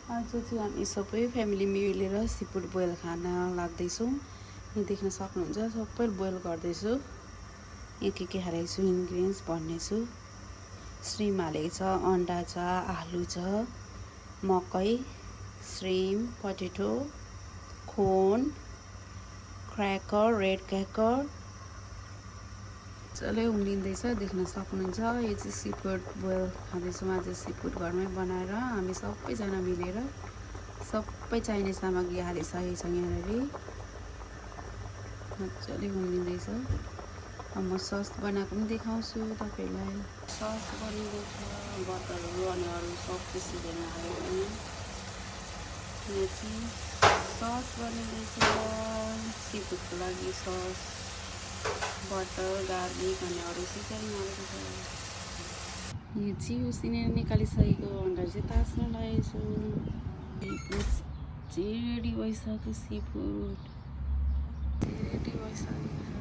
आज चाहिँ हामी सबै फ्यामिली मिलेर सीफुड बोइल खान लाग्दैछौँ। यहाँ देख्न सक्नुहुन्छ सबै बोइल गर्दैछु। यहाँ के हालेको छु इन्ग्रिडियन्ट्स भन्नेछु। श्रिम हालेको छ, अन्डा छ, आलु छ, मकै, श्रिम, पटेटो, कोर्न, क्र्याकर, रेड क्र्याकर मजाले उम्लिँदैछ देख्न सक्नुहुन्छ। यो चाहिँ सीफुड बोइल खाँदैछौँ आज सीफुड घरमै बनाएर हामी सबैजना मिलेर सबै चाहिने सामग्री हालिसकेको छ। यहाँनिर मजाले उम्लिँदैछ। अब म सस बनाएको पनि देखाउँछु तपाईँलाई। सस बनिँदैछ, बटरहरू अनि अरू सबै सिजन हालेर यो चाहिँ सस बनिँदैछ सीफुडको लागि। सस, बटर, गार्लिक अनि अरू सिजन हालेको छ। यो चाहिँ उसिनेर निकालिसकेको अन्डा चाहिँ तास्न लागेको छु। सीफुड चाहिँ रेडी भइसक्यो। सीफुड रेडी भइसकेको छ।